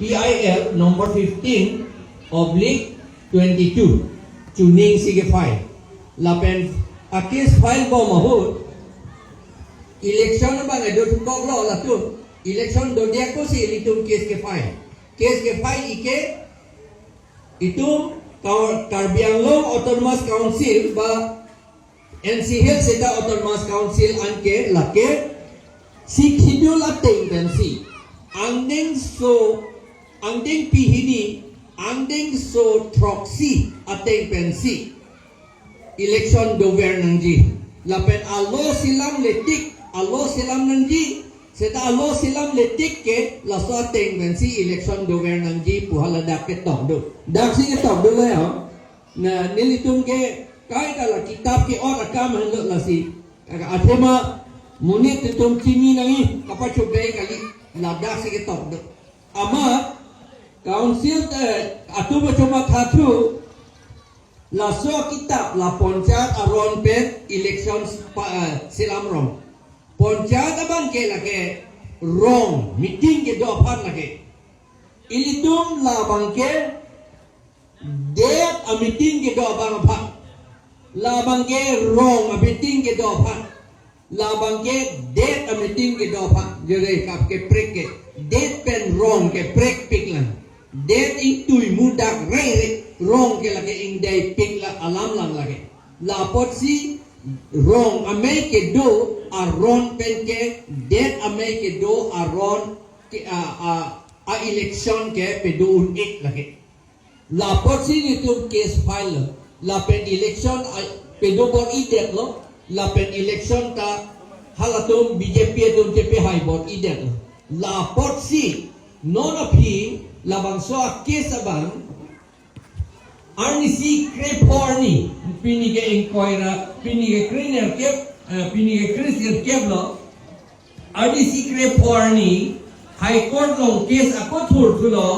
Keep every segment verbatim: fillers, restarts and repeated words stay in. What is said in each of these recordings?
P I L number fifteen oblique twenty-two. Chuning si ke file. Lapen a case file bom ahut. Election abang edo thukok lo latum. Election dodiak ko si ilitum case ke file. Case ke file ike itum Kar-, Karbi Anglong Autonomous Council ba N C Hills seta Autonomous Council anke lake Sixth Schedule ateng pensi angdengso, angdengpi hini, angdengso throksi ateng pensi election dover nangji. Lapen alo selam letik, alo selam nangji, seta alo selam letik ke laso ateng pensi election dover nangji pu haladak ketok do. Dak si ketok do le ho. Na nelitum ke kai kala kitap ke-ot akam henlo lasi. Kaka athema monit itum chini nangji kapachobei kali, ladak si ketok do. Amat council, eh, atum atum mathathu laso kitap la ponchayat aron pen election pa, eh, selam rong. Ponchayat abang ke lake rong meeting kedo aphan lake. Ilitum labang ke date a meeting kedo abang aphan. Labang ke rong a meeting kedo aphan. Labang ke date a meeting kedo aphan. Jere kap keprek ke. Date pen rong keprek pik lang. Date ingtui mudak rei rei. Rong ke lake ingdei pik la alam lang lake. Lapotsi rong amei kedo aron pen ke date amei kedo aron ke a, a, a election ke pedo un-ik lake. Lapotsi nelitum case file lo. Lapen election a, pedo bor-idet lo. Lapen election ta halatum B J P atum chepe hai bor-idet lo. Lapotsi non aphi labangso a case abang arnisi krepho arni, pini ke ingkoi ra, pini ke krenerkep, eh, pini ke krenerkep lo. Arnisi krepho arni High Court along case ako thurthulo,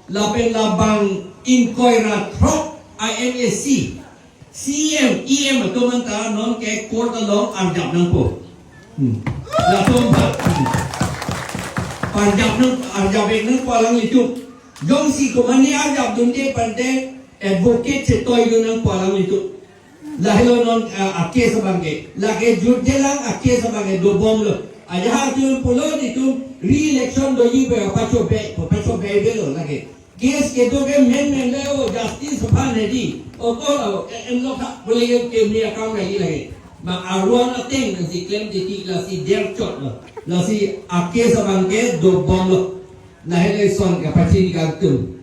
lapen labang ingkoi ra throk I M A C, C M, E M atum anta non ke court along arjap nangpo. Hmm. Latum pa. Hmm. Arjap nang, arjap nangpo alanglitum. Jongsi komatne arjap dunde pante advocate chetoi dun nangpo alanglitum. Lahelo non, ah, a case abang ke. Lake jutjelang a case abang ke dobom lo. Ajahak atum pulo nelitum re-election doji pu pachobei, pachobei avelo lake. Case kedo ke menmen le o justice aphan hedi. O ko lo, e, en lo kha, boleh ke kemi akam lagi lagi. Ma aron ateng nangsi klem titi lasi derchot lo. Lasi a case abang ke dobom lo. Lahelo eson kapachini kangtung.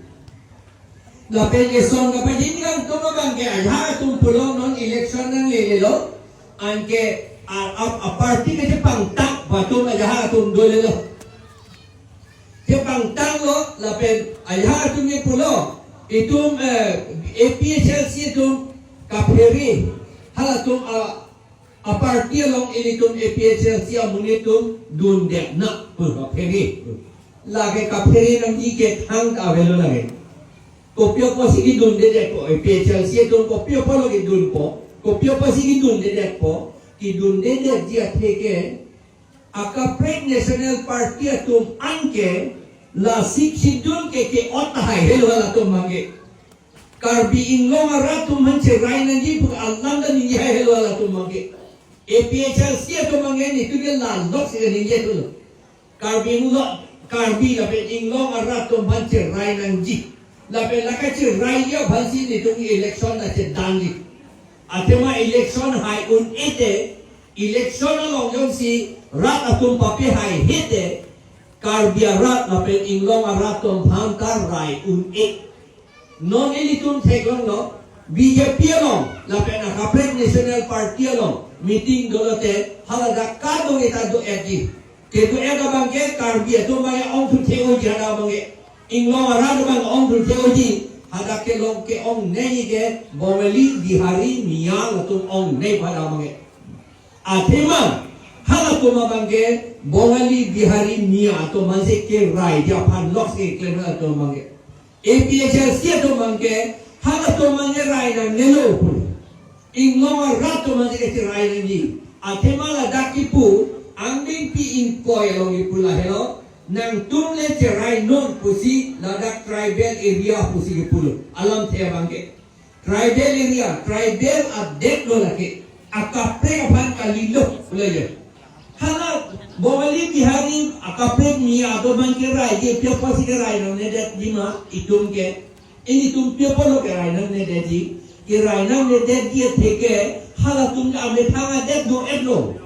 Lapen eson kapachini kangtung abang ke ajahak atum pulo non election nanglele lo. Anke a, a, a party ke chepangtang atum ajahak atum dole lo. Chepangtang lo lapen ajahak atum ke pulo. Itum, eh, A P H L C atum kaphere. Halatum a, a party along ilitum A P H L C amonit atum dundet nang pu kaphere. Lake kaphere nangji ke thangta avelo lake. Kopi apotsi kedundedetpo, A P H L C atum kopi apotlo kedunpo, kopi apotsi kedundedetpo, kedundedetji athe ke, akaprek National Party atum anke, la Sixth Schedule ke ke-ot tahai helo halatum abang ke. Karbi Anglong arat atum aphan cherai nangji pu alam ta ningje hai helo halatum abang ke. A P H L C atum abang ke nelitum ke lalok si ningje thulo. Karbi Anglong, Karbi lapen Anglong arat atum aphan cherai nangji. Lapen la kacheraiji aphansi nelitum election ta chedangji. Athema election hai un-ete, election along jongsi rat atum pape hai hete, Karbi arat lapen Anglong arat atum aphan ta rai un-e. Non ilitum theklonglo, B J P along, lapen akaprek National Party along, meeting dolote, haladak kadung eta do-etji. Kedo-et abang ke Karbi atum abang ke ongthu the-oji hadak abang ke. Anglong arat abang ongthu the-oji, hadak kelong ke-ongnei ke Bongali, Bihari, Miya atum ongnei hadak abang ke. Athema, halatum abang ke Bongali, Bihari, Miya atum aphansi keraiji aphan lok si klem atum abang ke. A P H L C atum abang ke, halatum abang ke rai nangnelo pu. Anglong arat atum aphansi kacherai nangji. Athema ladak kipu, angdengpi ingkoi along kipu lahelo. Nangtum le cherai non pusi ladak tribal area pusi kepulo. Alamthe abangke. Tribal area, tribal adet lo lake. Akaprek aphan kalilo, pulo je. Hala Bongali Bihari akaprek mi ado abang kerai je, pia pusi kerai nangnedetji ma itum ke. Ilitum pia pulo kerai nangnedetji. Kerai nangnedetji atheke halatum ke amethang adet do-etlo.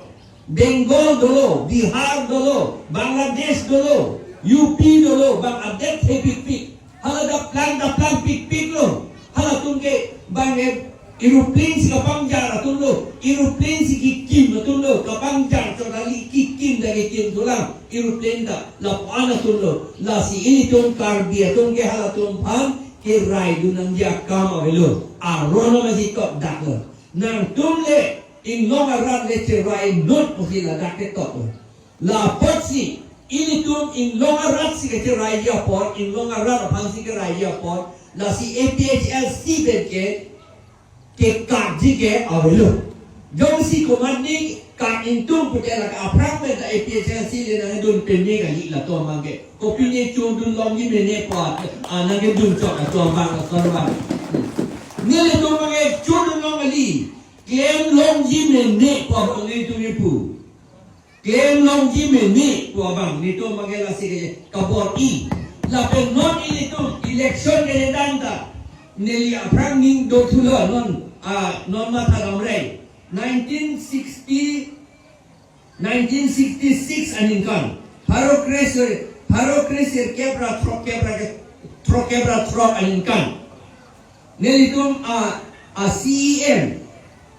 Bengal dolo, Bihar dolo, Bangladesh dolo, U P dolo, bang adet thepikpik. Hala daplang daplang pikpik lo. Halatum ke bang e aeroplane si kapangjar atum lo. Aeroplane si kikim atum lo. Kapangjar chot kali, kikim ta kikim thulang. Aeroplane ta lapu-an atum lo. Lasi ilitum Karbi atum ke halatum aphan keraidun nangji akam avelo. Aron amatsi tokdak lo. Nangtum le inglong arat le cherai non pusi ladak ke toklo. Lapotsi ilitum inglong arat si kecheraiji apot, inglong arat aphan si keraiji apot, lasi A P H L C pen ke kekakji ke avelo. Jongsi komatne kak ingtung pute lake aphrang pen ta A P H L C le nangdun peme kali latum abangke. Kopine chodun longji mene pu, ah, nangkedun chot latum abang, latum abang. Nelitum abangke chodun long kali. Klem longji mene pu abang nelitum kipu. Klem longji mene pu abang nelitum abangke lasi ke kabor-i. Lapen non ilitum election kedan ta neli aphrang ning dothulo non, ah, non matha damrei. Nineteen sixty, nineteen sixty-six aningkan. Pharo kre sir, pharo kre sirkep ra throkkep ra ke, throkkep ra throk aningkan. Nelitum a, a C E M,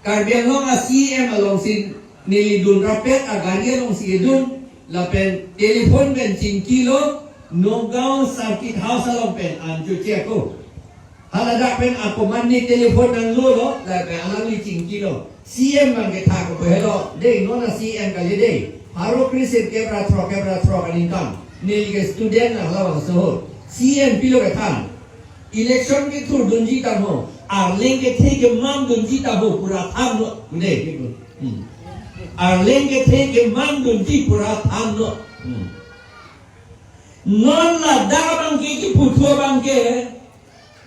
Karbi Anglong a C E M alongsi neli dun rapet, agari alongsi kedun, lapen telephone pen chingkilo, Nagaon Circuit House along pen an choche ako. Haladak pen ako mane telephone nanglo lo, lapen alangli chingkilo. C E M abangke tha ko helo, dei non a C E M kali dei. Pharo kre sirkep ra throkkep ra throk aningkan. Neli ke student na halabangso ho. C E M pilo kethan. Election kethurdunji tangho, Arleng kethe kemandunji tangho pura thanlo. Ude, gitu. Hmm. Arleng kethe kemandunji pura thanlo. Hmm. Non ladak abangke kiputhu abangke,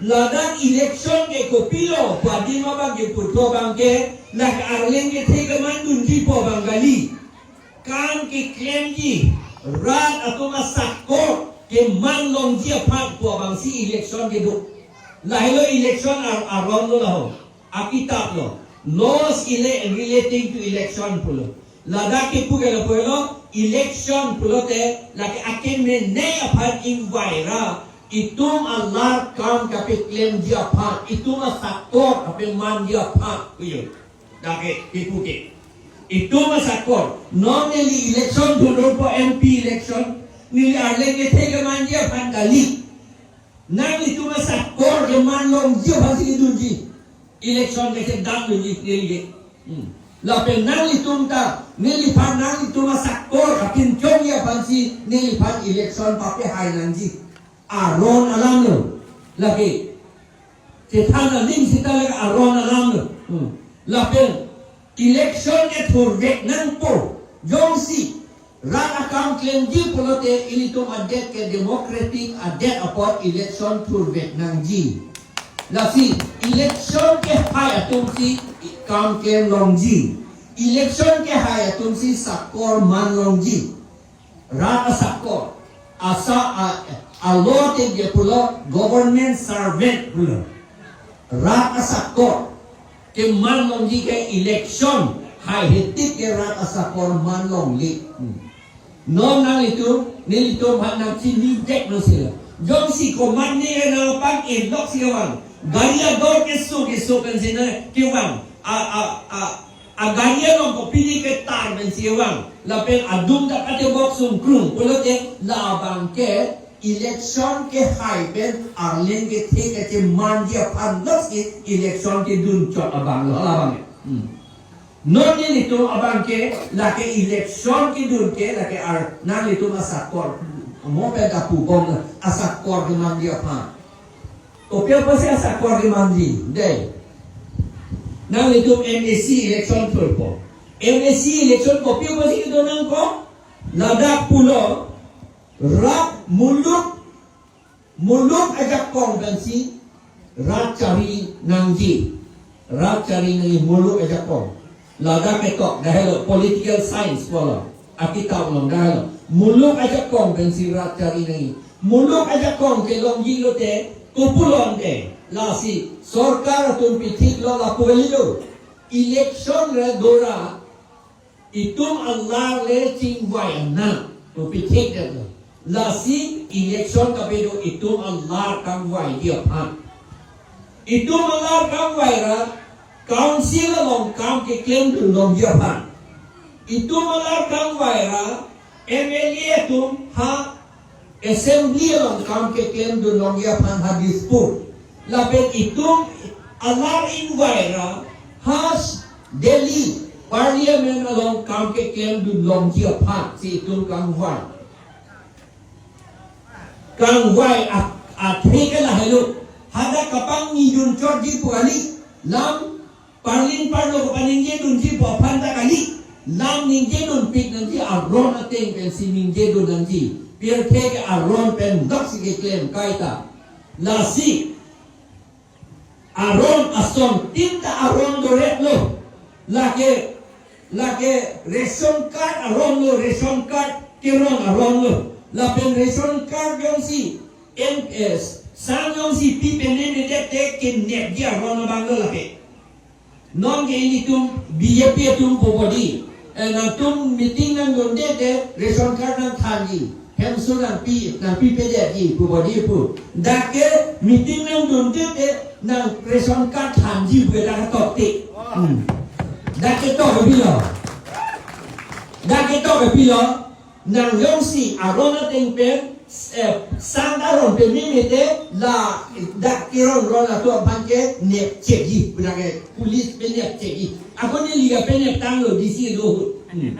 ladak election ke kopilo pu adim abangke puthu abangke, lake Arleng kethe kemandunji pu abang kali. Kam keklemji, rat atum asakor keman longji aphan pu abangsi election kedo. Lahelo election ar-, aron lo laho. Akitap lo. Laws ele-, relating to election pulo. Ladak kipu ke lapu helo, election pulote lake akemene aphan ingvai ra, itum alar kam kapeklemji aphan, itum asakor kapemanji aphan, kuyo. Dak ke kipu ke. Itum asakor, non neli election thurpo, M P election, neli Arleng kethe kemanji aphan kali. Nanglitum asakor keman longji aphansi kedunji. Election kechedan dunji neli ke. Hmm. Lapen nanglitum ta, neliphan nanglitum asakor kapinchongji aphansi neliphan election papehai nangji. Aron alam lo. Lake. Chethan aning sita lake aron alam lo. Hmm. Lapen election kethurvek nangpo. Jongsi rat akam klemji pulote ilitum adet ke democratic adet apot election thurvek nangji. Lasi election kehai atumsi kam klem longji. Election kehai atumsi sakor man longji. Rat asakor. Asa a, a law te je pulo government servant pulo. Rat asakor keman longji ke election haihetik ke rat asakor man longle. Hmm. Non nanglitum, nelitum aphan nangchini dek non sila. Jongsi komatne nangpang-enlok si kevang. Gari ador keso keso pensi na kevang. A, a, a, agari along kopine ketar pensi kevang. Lapen adung ta katebok sungkrung. Pulote labangke election kehai pen Arleng kethe kechemanji aphan lasi election kedun chot abang lo, labang. Hmm. Non nelitum abangke lake election kedun ke lake ar nanglitum asakor. Mo pen ta pubom na asakor kemanji aphan. Kopi apotsi asakor kemanji, dei. Nanglitum M A C election thurpo. M A C election kopi apotsi kedun nangkok? Ladak pulo. Rat muluk, muluk ajakong pensi rat chari nangji. Rat chari nangji muluk ajakong. Ladak ketok, dah lo political science pulo. Akitap along dah lo. Muluk ajakong pensi rat chari nangji. Muluk ajakong kelongji lote, kopulon te. Lasi, sorkar atum pithik lo lapu kali lo. Election re dora, itum alar le chingvai anat pu pithik det lo. Lasi election kapedo itum alar kangvaiji aphan. Itum alar kangvai ra council along kam keklemdun longji aphan. Itum alar kangvai ra M L A atum ha assembly along kam keklemdun longji aphan ha dispute. Lapen itum alar ingvai ra ha Delhi Parliament along kam keklemdun longji aphan si itum kangvai. Kangvai a, athe ke lahelo. Hadak kapangnidun chotji pu kali. Lam parlin parlo kapaningjedunji pu aphan ta kali. Lam ningjedunpik nangji, aron ateng pensi ningjedun nangji. Pirthe ke aron pen dak si keklem kaita. Lasi aron asontin ta aron doret lo. Lake, lake ration card aron lo, ration card kerong aron lo. Lapen ration card jongsi M S sang jongsi pi pene ne det te kenepji aron abang lo lake. Non ke ilitum B J P atum pu bodi. Eh, nangtum meeting nangdunde te ration card nangthanji. Hemso nangpi, nangpipedetji pu bodi pu. Dak ke meeting nangdunde te nang ration card thanji pu dak ketok te. Hmm. Dak ketok ke pilo. Dak ketok ke pilo. Nang jongsi aron ateng pen, eh, sang aron pen meme te la dak kerong ron atum aphan ke nepchekji, pu dak ke police pen nepchekji. Ako neli ke peneptang lo D C do. Hmm.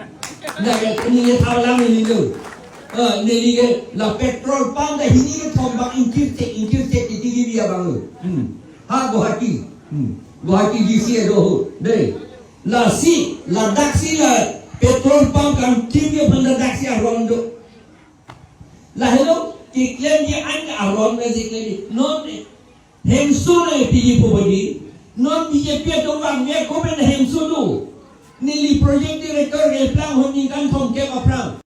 Dak ke neli thau lang neli lo. Eh, neli ke la petrol pump ta hini kethom bak ingkirchek, ingkirchek titi kibi abang lo. Hmm. Ha Guwahati. Hmm. Guwahati D C do. Dei. Lasi, ladak si la petrol pump kangkim ke aphan ladak si aron do. Lahelo, keklemji an aron na si klemji. Non, hemso nangpiji pu bodi. Non B J P atum vangve ko pen hemso do. Neli project director keplang hon ningkan thomkep aphrang.